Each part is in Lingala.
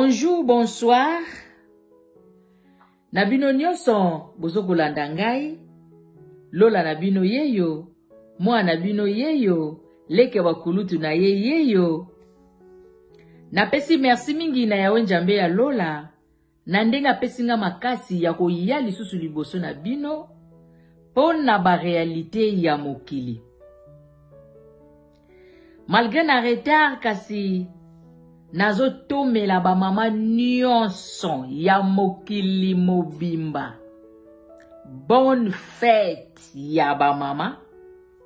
Bonjour, bonsoir. Na bino nyonso bozo kolanda ngai, Lola na bino yeyo, mwana na bino yeyo, leki ya bakulutu na ye yeyo. Napesi merci mingi na Yawe Nzambe ya Lola na ndenge apesi nga makasi ya koya lisusu liboso na bino mpo na ba realite ya mokili. Malgre na retard kasi nazotomela ba mama nyonso ya mokili mobimba bonne fete ya ba mama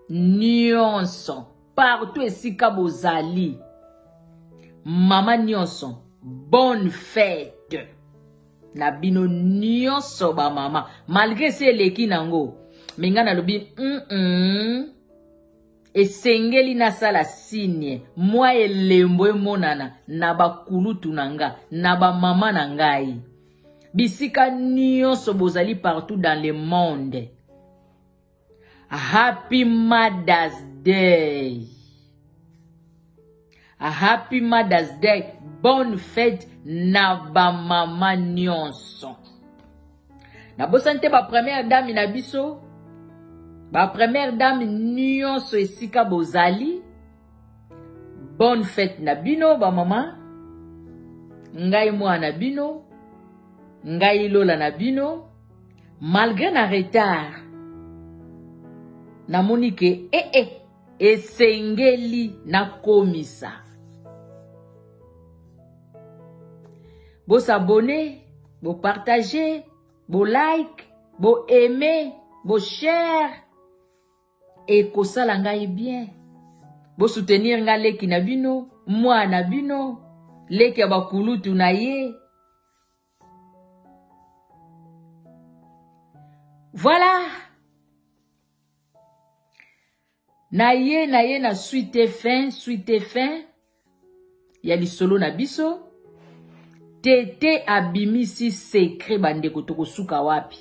nyonso partout esika bozali mama nyonso bonne fete na bino nyonso ba mama malgre esi eleki nango me ngai nalobi mm -mm. Esengeli nasala signe, mwa elembo emonana na bakulutu na nga, na ba mama na ngai. Bisika nyonso bozali partout dans le monde. Happy Mother's Day. Happy Mother's Day. Bonne fête na ba mama nyonso. Nabosani te ba première dame na biso. Ba première dame nyonso esika bozali. Bonne fête na bino ba mama. Ngai mwana bino. Ngai lola na bino. Malgré na retard. Namoni ke eh eh Esengeli nakomisa. Bo s'abonner, bo partager, bo like, bo aimer, bo share. Ekosala ngai bien. Bo soutenir nga leki na bino, mwana bino, leki ya bakulutu na ye. Voilà. Na ye na ye na suite fin suite fin ya lisolo na biso tete abimisi secret bandeko tokosuka wapi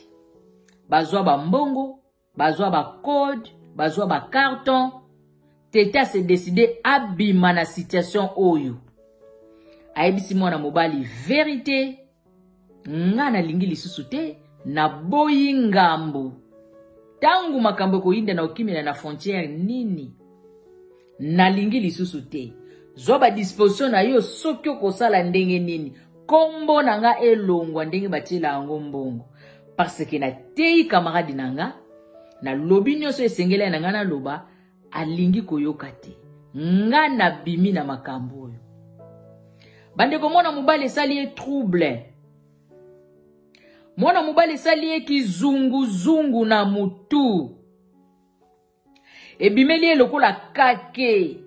bazwa bambongo bazwa bacode bazwa bacarton tete ase decide abima na situation oyo ayebisi mwana mobali verite Nga nalingi lisusu te, naboyi ngambo. Tango makambo ekoyinda na okimela na frontière nini? Nalingi lisusu te. Zwa ba disposition na yo soki okosala ndenge nini. Kombo na nga elongwa ndenge batiela yango mbongo. Parce que nateyi camarade na nga, nalobi nyonso esengeli na nga naloba, alingi koyoka te nga nabimi na makambo oyo bandeko mwana mobali esali ye trouble mwana mobali esali ye kizunguzungu na mutu ebimeli ye lokola kake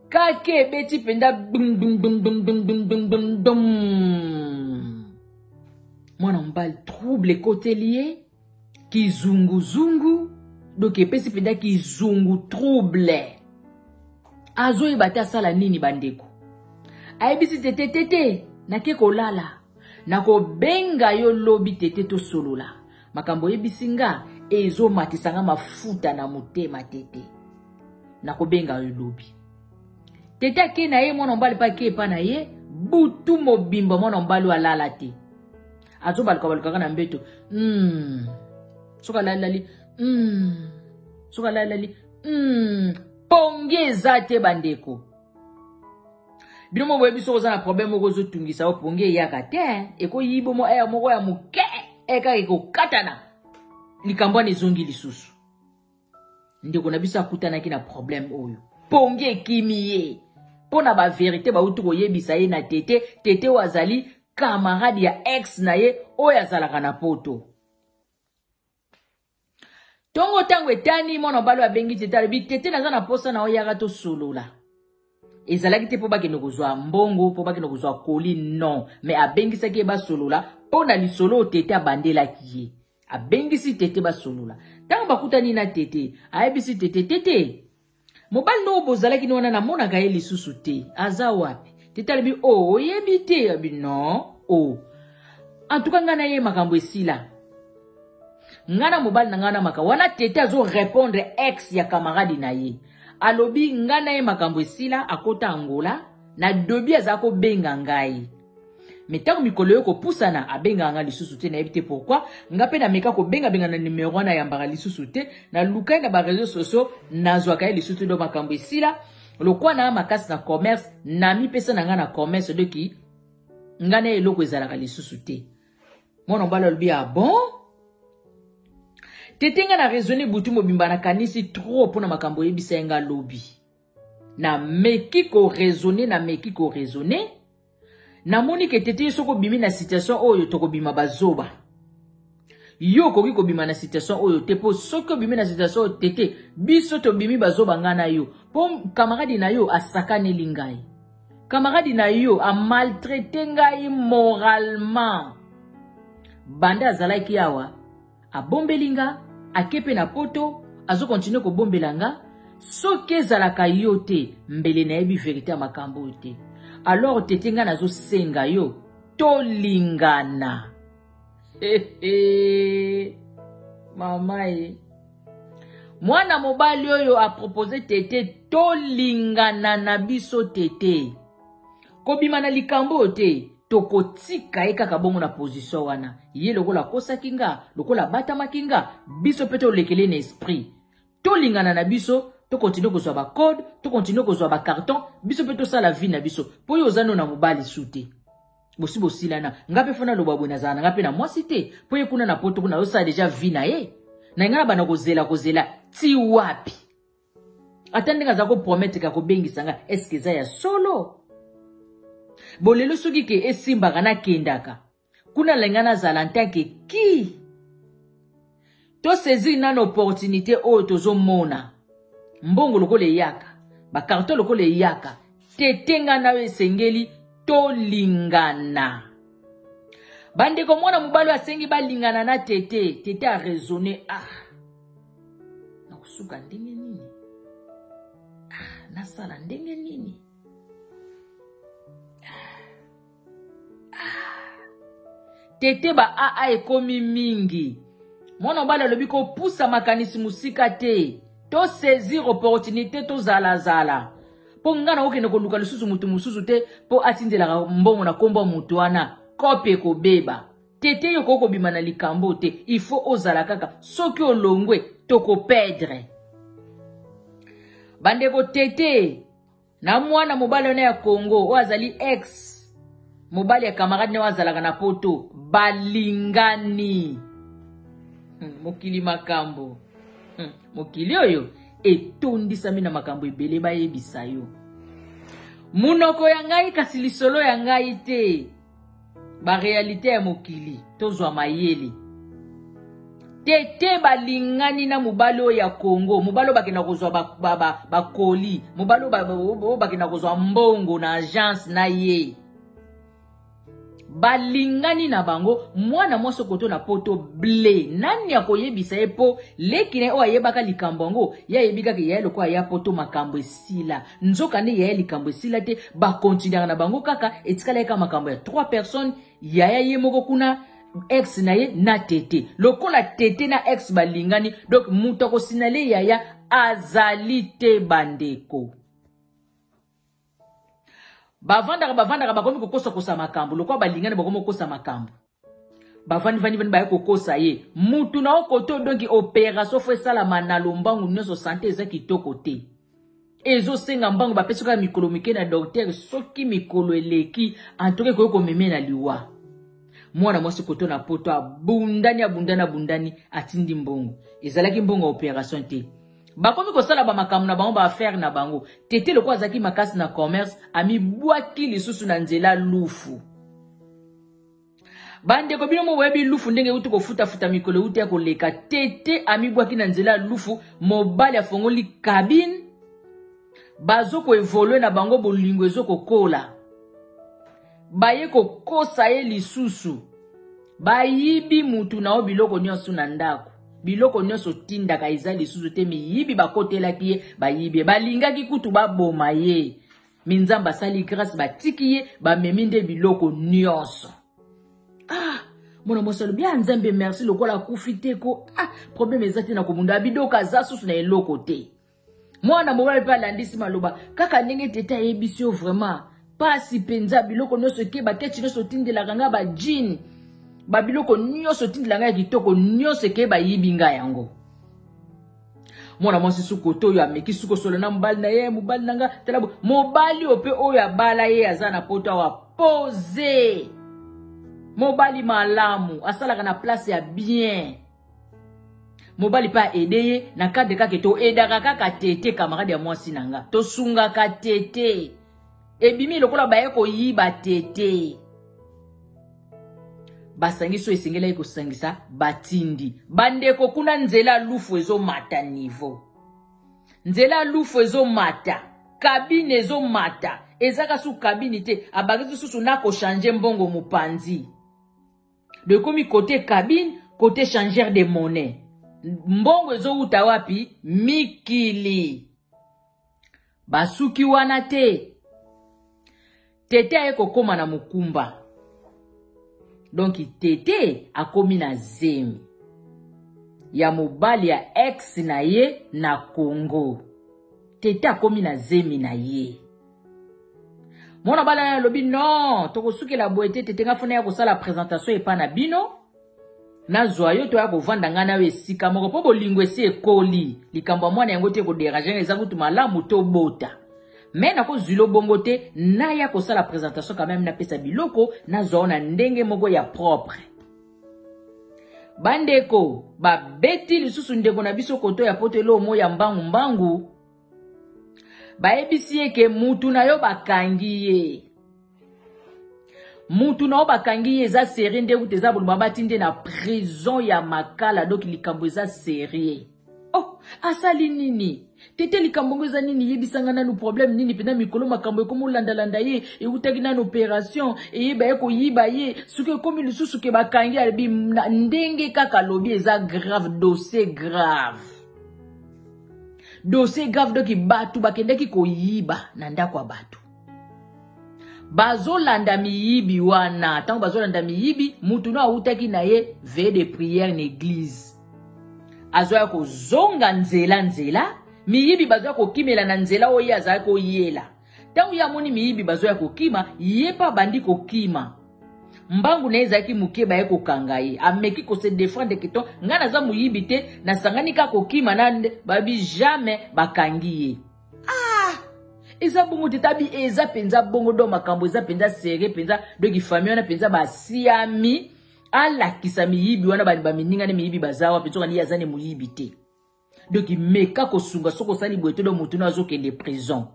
Kake ebeti mpenza dum. Mwana mobali trouble ekoteli ye kizunguzungu donc epesi mpenza kizungu trouble azoyeba te asala nini bandeko ayebisi tete tete nake kolala nakobenga yo lobi tete tosolola makambo oyebisi nga ezomatisa nga mafuta na motema tete nakobenga yo lobi tete ake na ye mwana mobali mpe ake epa na ye butu mobimba mwana mobali oyo alala te azobalukabalukaka na mbeto mm. soki alalilali mm. soki alalilali mm. pongi eza te bandeko bino mo boyebi soki oza na problème moko ozotungisa yo pongi eyaka te ekoyibo mo aire moko ya moke ekaka ekokatana likambo wana ezongi lisusu ndeko na biso akutanaki na problème oyo pongi ekimi ye mpo na baverité bauti koyebisa ye na tete tete oyo azali camarade ya ex na ye oyo azalaka na poto ntongo ntango etani mwana mobali oyo abengi tete alobi tete naza na mposa na oyaka tosolola ezalaki te mpo bakende kozwa mbongo mpo bakende kozwa koli non mais abengisaki ye basolola mpo na lisolo oyo tete abandelaki ye Abengisi Tete basolola. Ntango bakutani na Tete, ayebisi Tete, Tete, mobali noko bozalaki ni wana namonaka ye lisusu te, aza wapi? Tete alobi, oh, oyebi te? Abi, non, oh. En tout cas, ngai na ye makambo esila. Ngai na mobali na ngai na makambo wana. Tete azo répondre ex ya camarade na ye. Alobi, ngai na ye makambo esila, akota Angola. Na dobi aza kobenga ngai. Mais ntango mikolo yo kopusana abengaka nga lisusu te, nayebi te pourquoi. Nga mpe nameka kobengabenga na numero wana, ayambaka lisusu te. Naluka ye na bareseau sociaux, nazwaka ye lisusu te. Do makambo esila lokwa na makasi na commerce, namipesa na nga na commerce, doki nga na eloko ezalaka lisusu te. Mwana mobali alobi ah bon, tete nga na raisonne butu mobimba, nakanisi trop mpona makambo oyebisa ye nga lobi. Nameki koraisonne, nameki koraisonne, namoni ke tete yo soki obimi na situation oyo tokobima bazoba. Yo okoki kobima na situation oyo te, mpo soki obimi na situation oyo tete, biso tobimi bazoba ngai na yo, mpo kamaradi na yo asakaneli ngai, kamaradi na yo amaltraite ngai moralement. Banda azalaki awa abombeli nga, ake mpe na poto azokontinue kobombela nga. Soki ezalaka yo te, mbele nayebi verite ya makambo oyo te. Alors tete, nga nazosenga yo tolingana. Mama ye, mwana mobali oyo apropose tete tolingana na biso. Tete kobima na likambo oyo te, tokotika ye kaka bongo na position wana. Ye lokola akosaki nga, lokola abatamaki nga, biso mpe tolekele na esprit, tolingana na biso, tokontinue kozwa bacode, tokontinue kozwa bacarton, biso mpe tosala vie na biso. Mpo oyo oza no na mobali su te, bosi bosilana. Nga mpe fo naloba boye, nazala na nga mpe na mwasi te, mpo ye kuna na poto kuna azosala deja vie na ye. Na ngai na banda kozela kozela ti wapi? Ata ndenge aza kopromettre ka kobengisa nga, eske eza ya solo? Bolelo soki ke esimbaka, nakendaka kuna lenga nazala ntanke ki tosaisir nano opportunité oyo tozomona mbongo lokola eyaka, bakarton lokola eyaka. Tete nga na yo esengeli tolingana. Bandeko, mwana mobali oyo asengi balingana na tete. Tete araisonne, ah, nakosuka ndenge nini? Ah, nasala ndenge nini? Ah. Tete ba aa ekomi mingi. Mwana mobali alobi kopusa makanisi mosika te, tosaisir opportunité, tozalazala, mpo ngai nakokende koluka lisusu motu mosusu te, mpo atindelaka mbongo na nkombo ya motu wana, kope ekobeba. Tete, yo okoki kobima na likambo te, il faut ozala kaka. Soki olongwe, tokopedre. Bandeko, tete na mwana mobali wana ya Congo oyo azali ex mobali ya camarade ne oyo azalaka na poto, balingani. Mokili makambo, mokili oyo etondisami na makambo ebele. Bayebisa yo munoko ya ngai, kasi lisolo ya ngai te, barealité ya mokili, tozwa mayele. Tete balingani na mobali oyo ya Congo, mobali oyo bakenda kozwa bakoli, mobali oyo bakenda kozwa mbongo na agence na ye. Balingani na bango. Mwana mwasi okoto na poto ble, nani akoyebisa ye? Mpo leki na ye oyo ayebaka likambo yango, ye ayebi kaka yaye lokola ya poto makambo esila. Nzoka nde yaya likambo esila te, bakontinuaka na bango kaka, etikala ye kaka makambo ya trois personnes: yaya ye moko kuna, ex na ye na tete. Lokola tete na ex balingani, donc moto akosinale yaya azali te. Bandeko, bavandaka bavandaka, bakomi kokosakosa makambo. Lokola balingani, bakomi kokosa makambo, bavandivandivandi, baye kokosa ye mutu na okoto. Donc opération fo esalama na lombangu nyonso. Sante eza kitoko te, ezosenga mbangu. Bapesi kaka mikolo mike na docteur, soki mikolo eleki antoka ekoki komeme na liwa. Mwana mwasi koto na poto abundani, abundani, abundani, atindi mbongo. Ezalaki mbongo ya opération te. Bakomi kosala bamakambo na bango, baaffaire na bango. Tete lokola azalaki makasi na commerce, amibwaki lisusu na nzela lufu. Bandeko, bino mo boyebi lufu ndenge euti kofutafuta mikolo euti ya koleka. Tete amibwaki na nzela ya lufu. Mobali afongoli cabine, bazokoevolue na bango, bolingo ezokokola. Baye kokosa ye lisusu, bayibi mutu na yo biloko nyonso na ndako, biloko nyonso otindaka eza lisusu te. Miyibi bakotelaki ye, bayibi ye, balingaki kutu baboma ye, mi Nzambe asali grâce, batiki ye, bamemi nde biloko nyonso. Ah, mwana mwasi alobi: ah, Nzambe merci, lokola akufi te ko, ah, problème eza te na kobunda bidoka, aza susu na eloko te. Mwana mobali mpe alandisi maloba kaka ndenge tete ayebisi yo: vraiment. Pasi mpenza, biloko nyonso eke, baketi nyonso otindelaka nga, ba jean, babiloko nyonso otindela nga ya kitoko nyonso eke, bayibi nga yango. Mwana mwasi su kote oyo ameki su kosolo na mobali na ye, mobali na nga tala mobali oyo mpe oyo abala ye aza na poto awa, pose mobali malamu, asalaka na place ya bien. Mobali mpe aede ye na cadre kaka toedaka kaka tete, camarade ya mwasi na nga, tosungaka tete. Ebimi lokola baye koyiba tete, basangisi oyo esengelaki kosangisa, batindi bandeko kuna. Nzela lufu ezomata niveau, nzela lufu ezomata, kabine ezomata, ezaka su kabine te, abakisi susu na kochange mbongo mopanzi. Donc ekomi côté cabine, côté changeur de monnaie. Mbongo ezowuta wapi? Mikili. Basuki wana te, tete aye kokóma na mokumba. Donc tete akomi na zemi ya mobali ya ex na ye na Congo. Tete akomi na zemi na ye. Mwana bala na alobi: "Non, tokosukela boye te. Tete, nga fona ya kosala présentation epa na bino, nazwa yo, toya kovanda ngai na yo esika moko, mpo bolingo esi ekoli. Likambo ya mwana yango te kodéranger, eza kutu malamu tobota. Me nakozwila bongo te, naya kosala présentation quand même, napesa biloko, nazwa yo na ndenge moko ya propre." Bandeko, babeti lisusu ndeko na biso koto ya poto eloo mo ya mbangu mbangu. Bayebisi ye ke mutu na yo bakangi ye, mutu na yo bakangi ye, eza sérieux nde kuta eza boluma, bati nde na prison ya Makala. Donc likambo eza sérieux. Oh, asali nini tete? Likambo ngo eza nini? Yebisanga nanu, problème nini mpena? Mikolo makambo ekomi olandalanda ye, eutaki nanu opération, eyeba ye koyiba ye, soki ekomi lisusu ke bakangi. Alobi ndenge kaka alobi eza grave, dossier grave, dossier grave. Donc bato bakendaki koyiba na ndako ya bato, bazolanda miyibi wana. Ntango bazolanda miyibi, mutu no awutaki na ye veillée de prière na église, azoya kozonga nzela nzela, miyibi bazoya kokimela na nzela oyo ye azalaki koyela. Ntango ye amoni miyibi bazoya kokima, ye mpe abandi kokima, mbangu na ye ezalaki moke, baye kokanga ye. Ameki kose défendre ke to ngai naza moyibi te, nasangani kaka kokima na babi, jamais, bakangi ye. Ah, eza bongo te? Tabi eza mpenza bongo. Donc makambo eza mpenza sérieux mpenza. Donc famille wana mpenza basiami alakisa miyibi wana, baminingani miyibi baza wapi, nzoka ye aza ne moyibi te. Donc meka kosunga, soki osali boye te, do motu no azokende prison.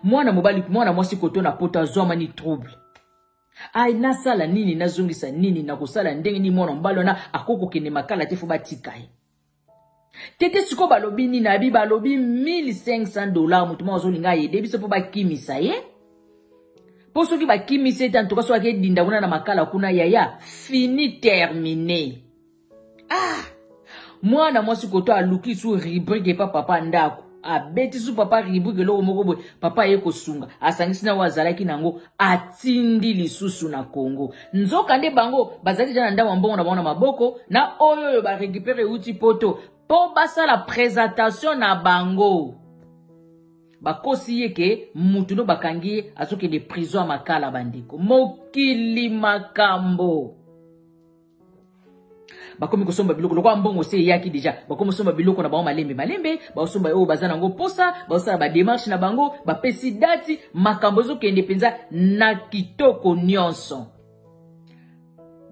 Mwana mobali, mwana mwasi koto na poto azwamani trouble. Ai, nasala nini? Nazongisa nini? Nakosala ndenge nini? Mwana mobali wana akoki kokende Makala te, fo batika ye. Tete, sikoyo balobi nini? Abi balobi 1500 $. Motu moko azolinga ayede biso mpo bakimisa ye, mpo soki bakimisi ye te, antuka soki akedinda kuna na Makala kuna, yaya, fini, terminé. Ah, mwana mwasi koto aluki su rubrique epa papa ndako, abeti su papa rubrique eloko moko boye. Papa aye kosunga, asangisi na oyo azalaki nango, atindi lisusu na Congo. Nzoka nde bango bazali deja na ndambo ya mbongo na bango na maboko na oyo oyo barécupérer euti poto mpo basala présentation na bango. Bakosi ye ke mutu no bakangi ye, azokende prison ya Makala. Bandeko, mokili makambo. Bakomi kosomba biloko lokola mbongo se eyaki deja, bakomi kosomba biloko na bango malembe malembe, baosomba oyo baza nango posa, baosala badémarche na bango, bapesi date, makambo ezokende mpenza na kitoko nyonso.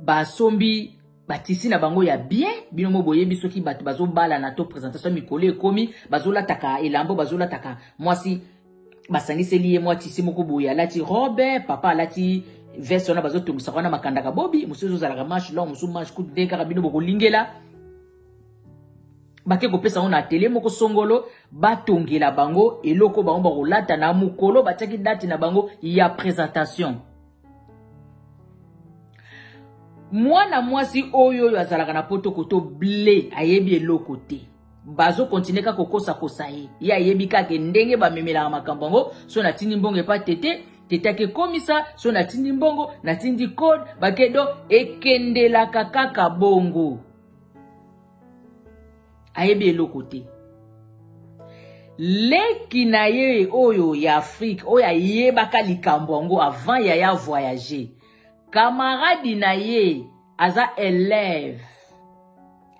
Basombi batissus na bango ya bien. Bino mo boyebi, soki bato bazobalana to présentation, mikolo ekomi, bazolataka elamba, bazolataka mwasi basangiseli ye mwa tissu moko boye, alati robe, papa alati veste wana bazotongisaka wana makandaka bobi, mosusu ezozalaka manche longue, mosusu manche courte, ndenge kaka bino bokolingela. Bake kopesa yango na atelier moko songolo, batongela bango eloko bango bakolata na mokolo batiaki date na bango ya présentation. Mwana mwasi oyo oyo azalaka na poto koto ble, ayebi eloko te, bazokontinue kaka kokosakosa ye. Ye ayebi kaka ndenge bamemelaka makambo yango: so natindi mbongo epa tete, tete akekomisa, so natindi mbongo, natindi code, bakedo ekendelaka kaka bongo. Ayebi eloko te. Leki na ye oyo ya Afrique oyo ayebaka likambo yango avant yaya voyager, camarade na ye aza elève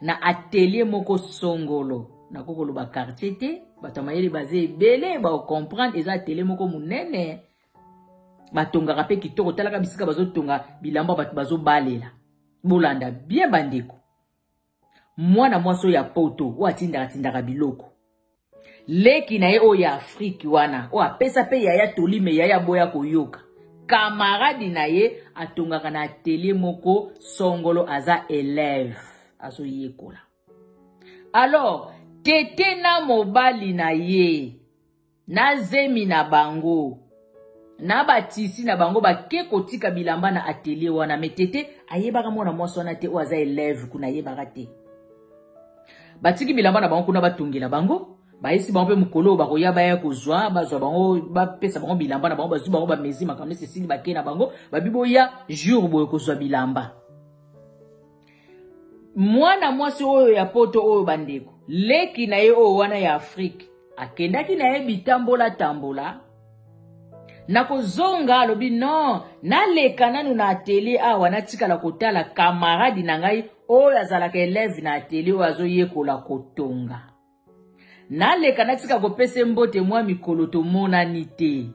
na atelier moko songolo, nakoki koloba quartier te, bato ya mayele baza ebele baocomprendre, eza atelier moko monene, batongaka mpe kitoko, talaka bisika bazotonga bilamba bato bazobalela. Bolanda bien bandeko, mwana mwasi oyo ya poto oyo atindaka tindaka biloko, leki na ye oyo ya Afrike wana oyo apesa mpe yaya toli me yaya aboya koyoka, kamaradi na ye atongaka na atelier moko songolo, aza elève azoyekola. Alors tete na mobali na ye na zemi na bango na batisi na bango bake kotika bilamba na atelier wana, me tete ayebaka mwana mwasi wana te oyo aza elève kuna, ayebaka te. Batiki bilamba na bango kuna, batongela bango, bayesi bango mpe mokolo oyo bakoya baya kozwa, bazwa bango, bapesa bango bilamba na bango, bazwi bango bamezi, makambo nyonso esili, bakei na bango, babi boya jour boye kozwa bilamba. Mwana mwasi oyo ya poto oyo bandeko, leki na ye oyo wana ya Afrike akendaki na ye bitambola tambola, na kozonga alobi non, naleka nanu na atelier awa, natikala kotala kamaradi na ngai oyo azalaka elève na atelier oyo azoyekola kotonga, naleka natika kopesa mbote mwa mikolo tomonani te.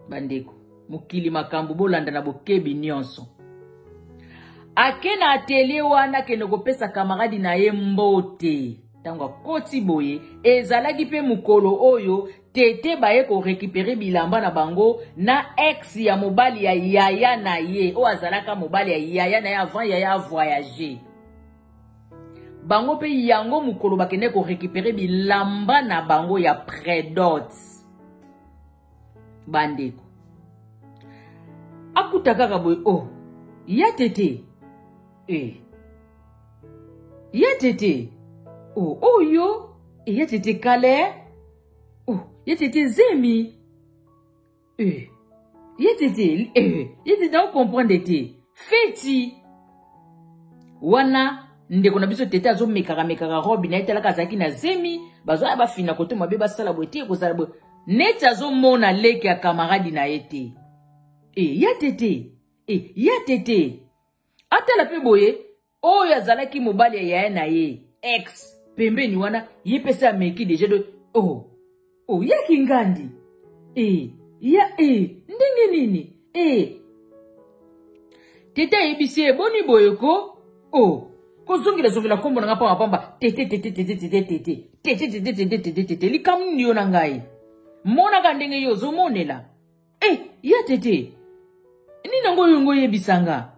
Bandeko, mokili makambo, bolanda na bokebi nyonso. Ake na atelier wana, akende kopesa kamaradi na ye mbote. Ntango akoti boye, ezalaki mpe mokolo oyo tete baye korekipere bilamba na bango na ex ya mobali ya yaya na ye oyo azalaka mobali ya yaya na ye avant yaya avoyage. Bango mpe yango mokolo bakende korekipere bilamba na bango ya predot. Bandeko, akuta kaka boye, oh ya tete eh. Ya tete oh, oyo eh, ya tete kale oh, ya tete zemi eh. Ya tete eh. Ya tete naocomprendre te feti wana. Ndeko na biso tete azomekaka mekaka robe na ye, talaka azalaki na zemi, bazoya bafina koto mabe, basala boye te, ekozala boye neti azomona leki ya kamaradi na ye te. E ya tete e ya tete atala mpe boye, oyo azalaki mobali ya yaya na ye ex pembeni wana, ye mpe se ameki deja do oh, oh, yaki ngandi e ya e ndenge nini e tete ayebisi ye boni boye ko oh, kozongela zongela nkombo na nga pamba pamba, tete tete tete tete tete tete tete tete tete tete, likambo nini yo na ngai monaka ndenge yo ozomonela e ya tete nini yango oyo olingi oyebisa nga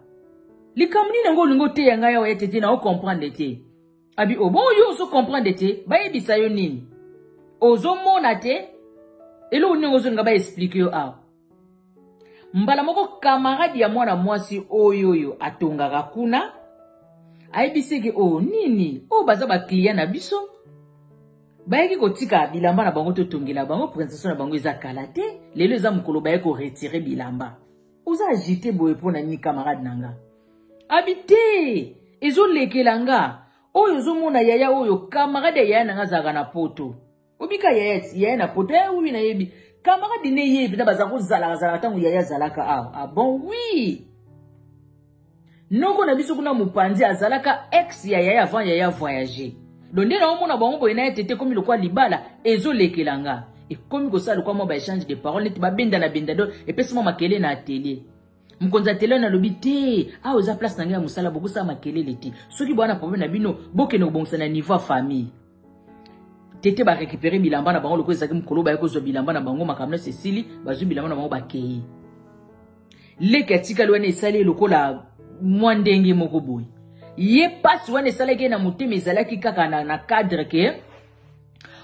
likambo nini yango olingi oteya ngai awa ya tete na ocomprendre te abi o bongo yo ozo comprendre te bayebisa yo nini ozomona te eloko nini yango ozolinga baexplike yo awa. Mbala moko kamarade ya mwana mwasi oyo oyo atongaka kuna ayebisi eke o oh, nini oyo oh, baza baclient na biso bayaki kotika bilamba na bango, totongela bango présentation na bango eza kala te, lelo eza mokolo baye koretire bilamba. Oza agite boye mpo na nini camarade na nga? Abi te, ezolekela nga oyo ozomona yaya oyo camarade ya yaya na nga azalaka na poto, obika yaya yaya na poto eh, oui nayebi camarade ne ye mpenza baza kozalaka zalaka ntango yaya azalaka awa. Ah bon, oui, noko na biso kuna mopanzi azalaka ex ya yaya avant yaya voyager. Donc nde naomona bango boye na ye tete ekomi lokwa libala ezolekela nga, ekomi kosala lokwa mwa baéchange de parole neti babendana benda, do epesi mwa makele na atelier. Mokonzi ya atelier nalobi te, awa eza place na ngai ya mosala, bokosala makelele te, soki boa na problème na bino bokende kobongisa na niveau ya famille. Tete barécupere bilamba na bango lokola ezalaki mokolo baye kozwa bilamba na bango, makambo nyonso esili, bazwi bilamba na bango bakei. Leki atikali wana esali ye lokola mwa ndenge moko boye, ye mpasi wana esalaki ye na motema ezalaki kaka na, na cadre ke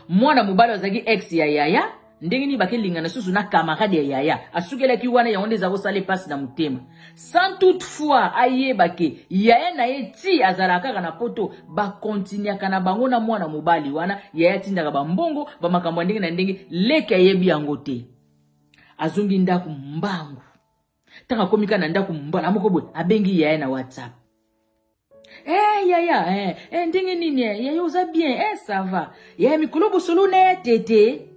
mwana mobali azalaki ex ya yaya, ndenge nini bakelingana susu na camarade ya yaya, asukelaki wana, yango nde eza kosala mpasi na motema, sans toutefois ayeba ke yaya na ye ti azalaka kaka na poto, bakontinuaka na bango na mwana mobali wana, yaya atindaka bambongo bamakambo ya ndenge na ndenge, leki ayebi yango te. Azongi ndako mbangu, ntango akomi kaka na ndako mbala moko boye abengi yaya na WhatsApp. Eh, yaya eh, eh, ndenge nini eh, yaya oza bien eh, ça va yaya, mikolo bosolo na ya tete.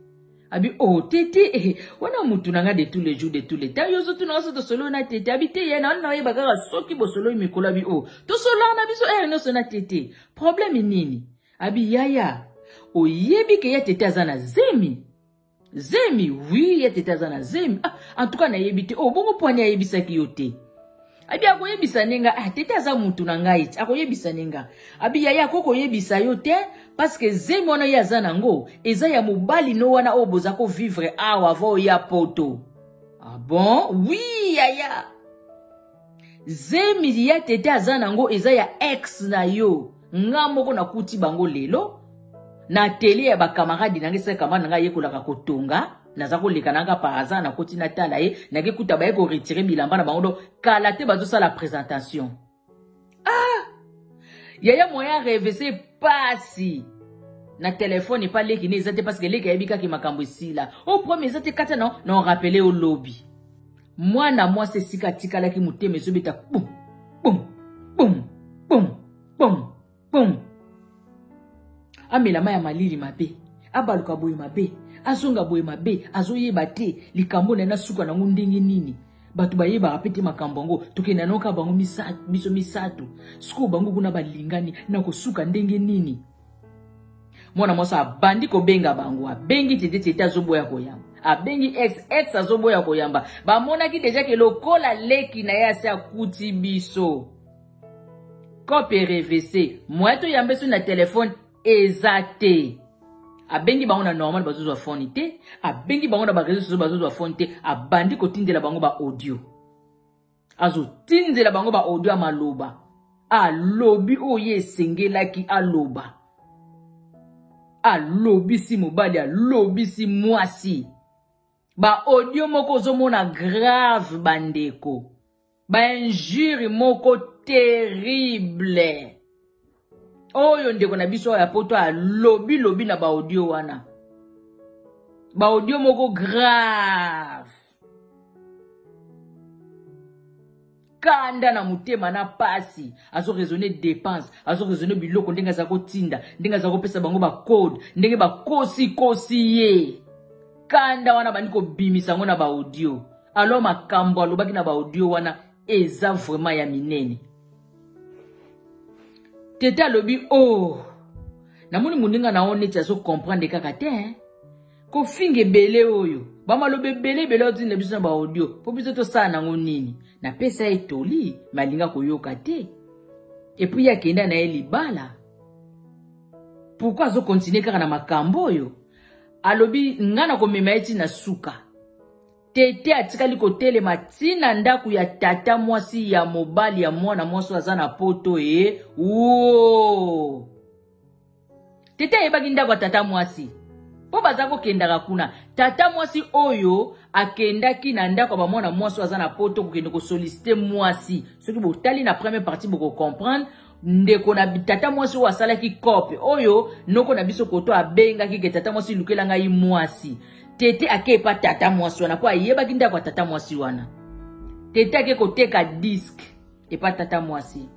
Abi oh tete eh, wana mutu na nga de tous les jours de tous les temps yo ozotuna nga so tosololi na tete. Abi te ye na wana oyeba kaka soki bosololi mikolo. Abi oh tosololaka na biso heure nyonso na tete, problème nini? Abi yaya, oyebi ke ya tete aza na zemi? Zemi? Oui, ya tete aza na zemi. Ah, en tout cas nayebi te. Oh, bongo pwani ayebisaki yo te? Abi akoyebisa nde nga. Ah, tete aza mutu na ngai ti akoyebisa nde nga. Abi yaya, akoki koyebisa yo te parce que zemi wana ye aza nango eza ya mobali no wana oyo boza kovivre awa avant oya poto. Ah bon? Oui yaya, zemi ya tete aza nango eza ya ex na yo. Nga moko nakuti bango lelo na atelier ya bakamaradi na ngai, esika camarade na ngai ayekolaka kotonga. Naza koleka nanga par hasard, nakoti natala ye, nake kuta baye koretirer bilamba na bango do kala te, bazosala présentation. Ah yaya, moyen rêve pasi na telefone epa leki ne eza te, parce que leki ayebi kaka makambo esila. O premier eza te, kata na na orappeler olobi. Mwana mwasi esika atikalaki, motema ezobeta bum bum bum bum bum bum. Amela mai ya malili mabe, abaluka boye mabe, azonga boye mabe, azoyeba te likambo na ye na suka nango ndenge nini. Bato bayebaka mpe te makambo yango. Tokenda noka bango biso misato sikoyo, bango kuna balingani na kosuka ndenge nini? Mwana mwasi abandi kobenga bango. Abengi tete, tete azoboya koyamba. Abengi ex, ex azoboya koyamba. Bamonaki déjà ke lokola leki na ye asi akuti biso cope revese, moya toyamba so na telefone eza te. Abengi bango na normal, bazozwa phone te. Abengi bango na baréseaux sociaux, bazozwa phone te. Abandi kotindela bango baaudio, azotindela bango baaudio ya maloba alobi oyo ye esengelaki aloba. Alobisi mobali, alobisi mwasi, baaudio moko ozomona grave bandeko, bainjure moko terrible oyo ndeko na biso oyo ya poto alobi lobi na baaudio wana, baaudio moko grave. Kanda na motema na pasi, azoraisonner dépense, azoraisonner biloko ndenge aza kotinda, ndenge aza kopesa bango bacode, ndenge bakosikosi ye. Kanda wana bandi kobimisa yango na baaudio. Alors makambo alobaki na baaudio wana eza vraiment ya minene. Tete alobi oh, namoni moninga na yo neti azocomprendre kaka te, hein? Kofinga ebele oyo, bamaloba ebele ebele otinda biso na baaudio mpo biso tosala nango nini? Napesa ye toli me alinga koyoka te. Et puis ye akenda na ye libala, pourquoi azocontinuer kaka na makambo oyo? Alobi nga na komema ye ntina suka. Tete atikali kotelema ntina ndako ya tata mwasi ya mobali ya mwana mwasi oyo aza na poto. E wo tete ayebaki ndako ya tata mwasi mpo baza kokendaka kuna. Tata mwasi oyo akendaki na ndako ya bamwana mwasi oyo aza na poto kokende kosolliciter mwasi. Soki botali na première partie, bokocomprendre. Ndeko na tata mwasi oyo asalaki cope oyo noko na biso koto abengaki ke tata mwasi lukela ngai mwasi. Tete ake epa tata mwasi wana mpo ayebaki ndako ya tata mwasi wana. Tete ake koteka disque epa tata mwasi.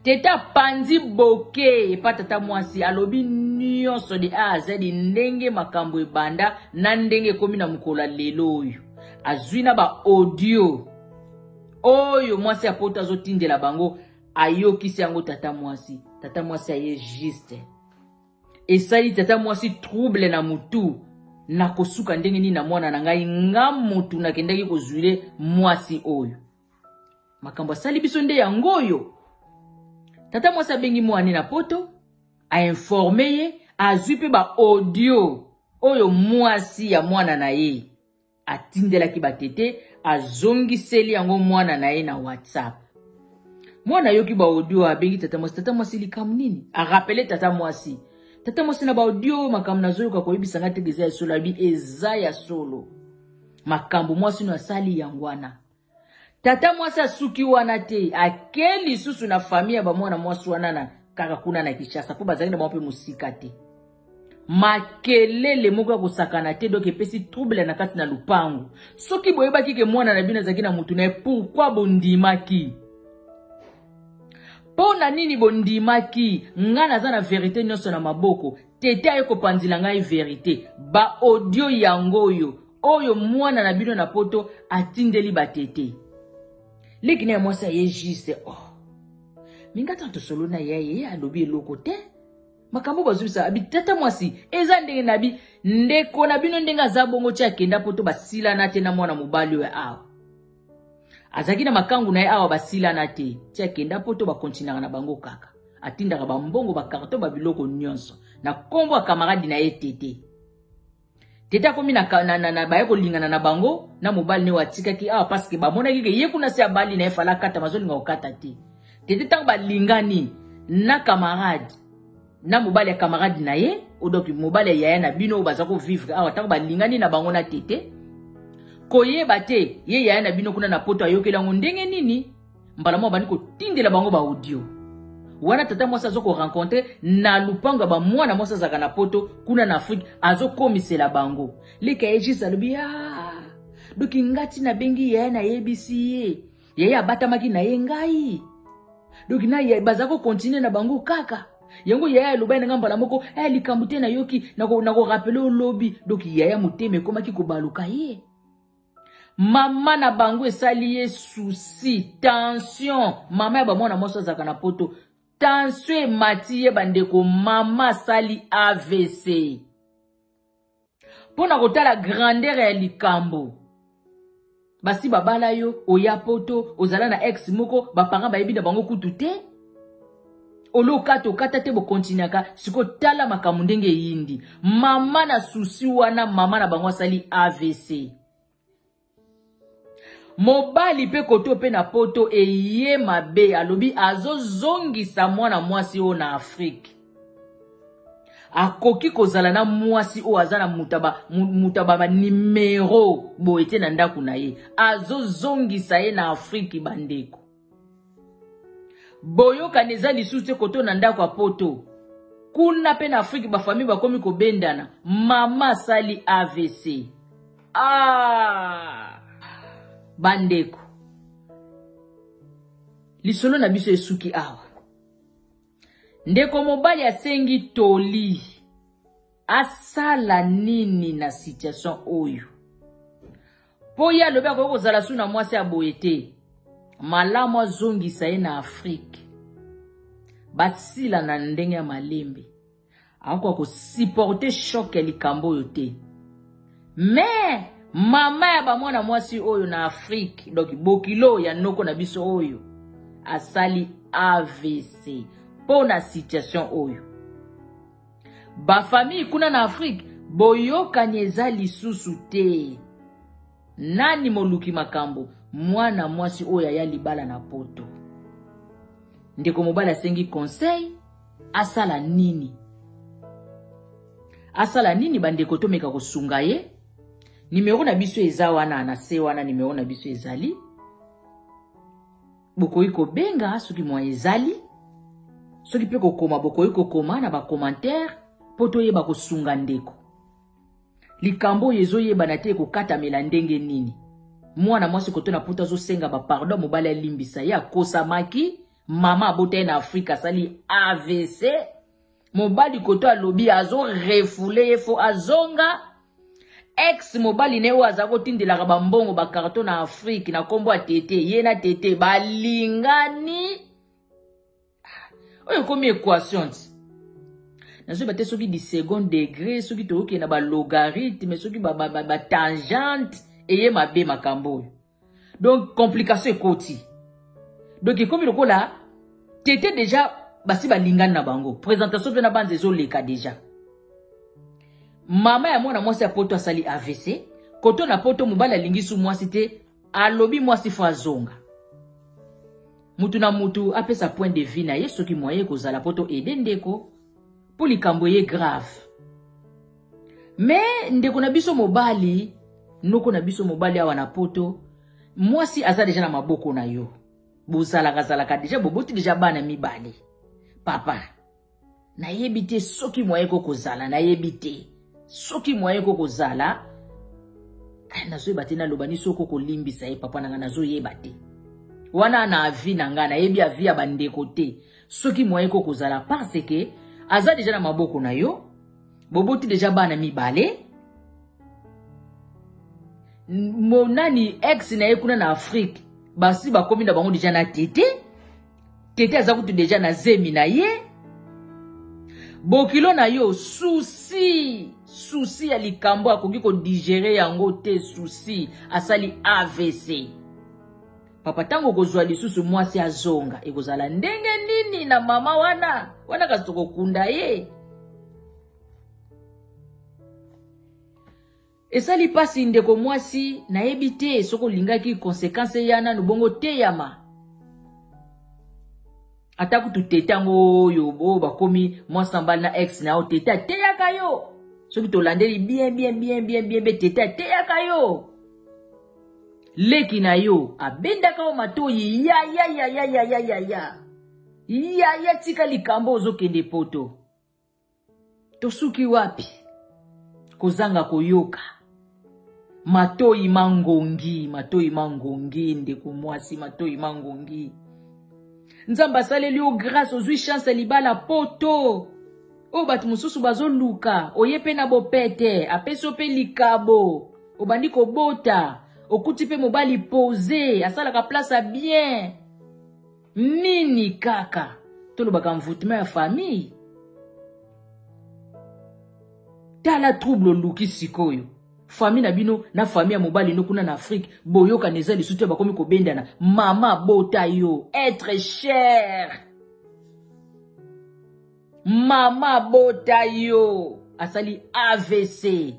Tete apanzi boke epa tata mwasi, alobi nyonso de A à Z, ndenge makambo ebanda na ndenge ekomi na mokolo ya lelo oyo. Azwi na baaudio oyo mwasi ya poto azotindela bango, ayokisi yango tata mwasi. Tata mwasi aye juste, esali tata mwasi trouble na mutu: nakosuka ndenge nini na mwana na ngai? Nga motu nakendaki kozwile mwasi oyo, makambo asali biso nde yango oyo. Tata mwasi abengi mwana na poto, ainformer ye, azwi mpe baaudio oyo mwasi ya mwana na ye atindelaki batete, azongiseli yango mwana na ye na WhatsApp. Mwana ayoki baaudio, abengi tata mwasi: "Tata mwasi, likambo nini?" Arappeler tata mwasi: "Tata mwasi, na baaudio makambo nazoyoka, koyebisa nga teke eza ya solo?" Abi eza ya solo, makambo mwasi no asali yango wana. Tata mwasi asuki wana te, ake lisusu na famille ya bamwana mwasi wana na kaka kuna na Kinshasa, mpo bazalaki na bango mpe mosika te. Makelele moko ya kosakana te, donc epesi trouble na kati na lupango. Soki boyebaki ke mwana na bino azalaki na motu na ye, pourquoi bondimaki? Mpo na nini bondimaki? Nga naza na vérité nyonso na maboko. Tete aye kopanzela ngai verite. Ba audio yango oyo oyo mwana na bino na poto atindeli ba tete. Leki na ya mwasi aye juste oh. Minga tanto tosolo na ye ye alobi eloko te. Makambo bazobisa abi tata mwasi eza ndenge na bi ndeko na bino ndenge aza bongo ti akenda poto basilana te na mwana mobali oyo awa. Azalaki na makangu na ye awa basilana te ti akenda poto bakontinaka na bango kaka. Atindaka bambongo bakarton babiloko nyonso na nkombo ya kamaradi na ye tete. Tete akomi na, na, na, na baye kolingana na bango na mobali ne oyo atikaki awa parce que bamonaki ke ye kuna se abali na ye fala akata bazolinga kokata te. Tete ntango balingani na kamarade na mobali ya kamarade na ye donc mobali ya yaya na bino oyo baza kovivre awa ntango balingani na bango na tete koyeba te ye yaya na bino kuna na poto ayokeli yango ndenge nini mbala moko bandi kotindela bango ba audio wana tata mwasi azo korencontre na lupango ya bamwana mwasi azalaka na poto kuna na afrike azokomisela bango leka ye jise alobi ah, doki ngati nabengi yaya nayebisi ye yaya abatamaki na ye ngai doki na ye baza kokontinue na bango kaka yango yaya alobaki na ngai mbala moko eh, likambo te nayoki nakorapele olobi doki yaya motema ekomaki kobaluka ye mama na bango esali ye souci tension mama ya bamwana mwasi azalaka na poto tension emati ye bandeko mama asali avc mpo na kotala grandeur ya likambo basi babala yo oya poto ozala na ex moko baparent bayebi na bango kutu te olo okata okata te bokontinuaka sikoyo tala makambo ndenge eyindi mama na susi wana mama na bango asali avc mobali mpe koto mpe na poto eye mabe alobi azozongisa mwana mwasi oyo na afrike akoki kozala na mwasi oyo aza na mutaba banimero boye te na ndako na ye azozongisa ye na afrike bandeko boyokani eza lisusu te koto na ndako ya poto kuna mpe na afrike bafamille bakomi kobendana mama asali avc ah! bandeko lisolo na biso esuki awa ndeko mobali asengi toli asala nini na situation oyo mpo ye alobi akoki kozala su na mwasi ya boye te malamu azongisa ye na afrike basila na ndenge ya malembe akoka kosupporte choc ya likambo oyo te me mama ya bamwana mwasi oyo na afrike donc bokilo ya noko na biso oyo asali avc mpo na situation oyo bafamille kuna na afrike boyokani eza lisusu te nani moluki makambo mwana mwasi oyo aya libala na poto ndeko mobali asengi conseil asala nini asala nini bandeko tomeka kosunga ye nimero na biso eza wana na se wana nimero na biso ezali bokoki kobenga soki mwa ezali soki mpe kokoma bokoki kokoma na bacommentaire mpo toyeba kosunga ndeko likambo oyo ezoyebana te ekokatamela ndenge nini mwana mwasi koto na poto azosenga bapardon mobali alimbisa ye akosamaki mama abota ye na afrika asali avc mobali koto alobi azorefoule ye fo azonga ex mobali na ye oyo aza kotindelaka bambongo bakarton na afrike na nkombo ya tete ye na tete balingani ah, oyo ekomi équation ti nazoyeba te soki di second degré soki toyokende na balogarithme soki batangente ba, ba, ba eye mabe makambo oyo donc complication ekoti donc ekomi lokola tete deja basi balingani na bango présentation mpe na banza ezoleka deja mama ya mwana mwasi ya poto asali avc koto na poto mobali alingi su mwasi te alobi mwasi fo azonga mutu na mutu apesa point de vue na ye soki moyen ekozala po to aide ndeko mpo likambo eye grave me ndeko na biso mobali noko na biso mobali awa na poto mwasi aza deja na maboko na yo bozalaka zalaka deja boboti deja bana mibale papa nayebi te soki moyen eko kozala nayebi te soki moyen eko kozala eh, nazoyeba te naloba ni soki okolimbisa ye papa na ngai nazoyeba te wana na avi na ngai nayebi avi ya bandeko te soki moyen eko kozala parce que aza deja na maboko na yo. Boboti deja bana mibale. Monani ex na ye kuna na Afrique, basi bakomi na bango deja na tete. Tete aza kutu deja na zemi na ye. Bokilo na yo souci, souci ya likambo akoki kodigere yango te, souci asali AVC. Papa, ntango okozwa lisusu mwasi azonga, ekozala ndenge nini na mama wana? Wana kasi tokokunda ye. Esali pasi ndeko mwasi, nayebi te soki olingaki conséquence eya nanu bongo teyama. Ata kutu tete yango oyo oyo bakomi mwasi na mbali na ex na yo, tete ateyaka yo. Soki tolandeli bien bien bien bien bien bien, tete ateyaka yo. Leki na yo abendaka yo matoyi ya ya ya ya ya ya ya ya ya ya, tika likambo ozokende poto. Tosuki wapi? Kozanga koyoka. Matoyi mangongi, matoyi mangongi, ndeko mwasi, matoyi mangongi. Nzambe asaleli yo grâce, ozwi chance ya libala poto. Oyo bato mosusu bazoluka, oye pe na bopete, apesi yo pe likabo, obandi kobota, okuti pe mobali pose, asalaka place ya bien. Nini kaka tolobaka envoûtement ya famille. Tala trouble oluki sikoyo. Famille na bino na famille ya mobali no kuna na Afrique boyokana eza lisusu te, bakomi kobendana. Mama bota yo, être cher. Mama bota yo, asali AVC.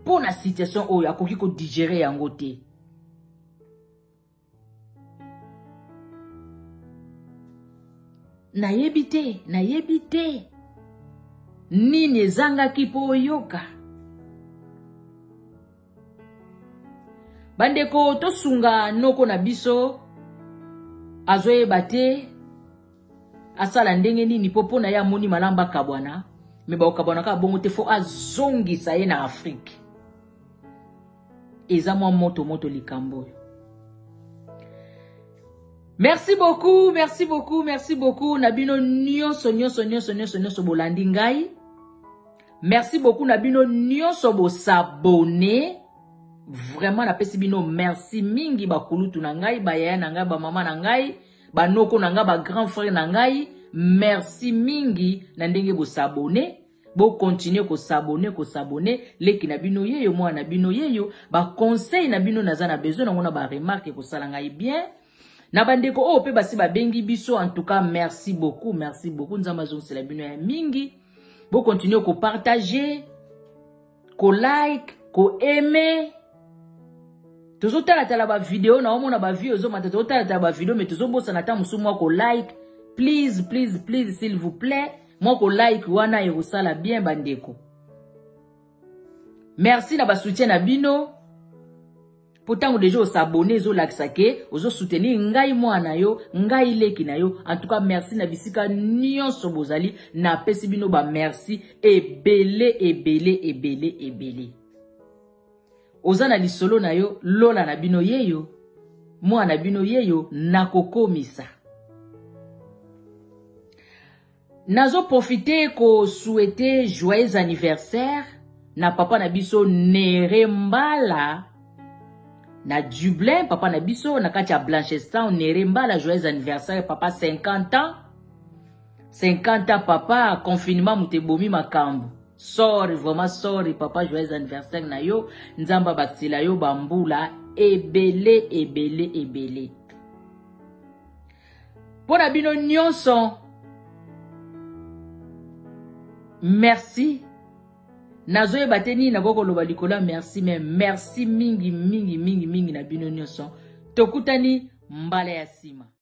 Mpo na situation oyo akoki ko digérer yango te. Nayebi te, nayebi te nini ezangaki mpo oyoka. Bandeko, tosunga noko na biso, azoyeba te asala ndenge nini mpo mpo na ye amoni malamu bakabwana, me bakokabwana kaka bongo te, fo azongisa ye na Afrique. Eza mwa moto moto likambo oyo. Merci beaucoup, merci beaucoup, merci beaucoup na bino nyonso nyonso nyonso nyonso nyonso bolandi ngai. Merci beaucoup na bino nyonso bosabone. Vraiment napesi bino merci mingi, bakulutu na ngai, bayaya na ngai, bamama na ngai, banoko na ngai, ba grand frère na ngai. Merci mingi na ndenge bosabone. Bo continuer ko s'abonner, ko s'abonner, leki na bino yeyo, mwana na bino yeyo, ba conseil na bino naza na besoin nango na ba remarque ko sala ngai bien. Na bandeko oyo pe basi babengi biso, en tout cas merci beaucoup, merci beaucoup, Nzambe azongisela bino ya mingi. Bo continuer ko partager, ko like, ko aimer. Tozotalatala ba video na omona ba view ezomata, tozotalatala ba video mais tozobosana ata mosusu mwa ko like. Please, please, please, s'il vous plaît. Mwa ko like wana ekosala bien bandeko. Merci na ba soutien na bino. Po tango deja osabonner ezolakisa ke ozo soutenir ngai mwana yo, ngai leki na yo. En tout cas merci na bisika nyonso bozali, napesi bino ba merci ebele ebele ebele ebele. Oza na lisolo na yo, lola na bino yeyo, mwana na bino yeyo, nakokomisa. Nazo profiter ko souhaiter joyeux anniversaire na papa na biso Nere Mbala na Dublin, papa na biso na kati ya Blanchardstown. Nere Mbala, joyeux anniversaire papa, 50 ans. 50 ans papa, confinement mutebomi makambo. Sorry, vraiment sorry papa, joyeux anniversaire na yo. Nzamba bakitela yo bambula ebele ebele ebele. Pona bino nyonso, merci. Nazoyeba te nini nakoki koloba likolo ya merci, mais merci mingi mingi mingi mingi na bino nyonso. Tokutani mbala ya sima.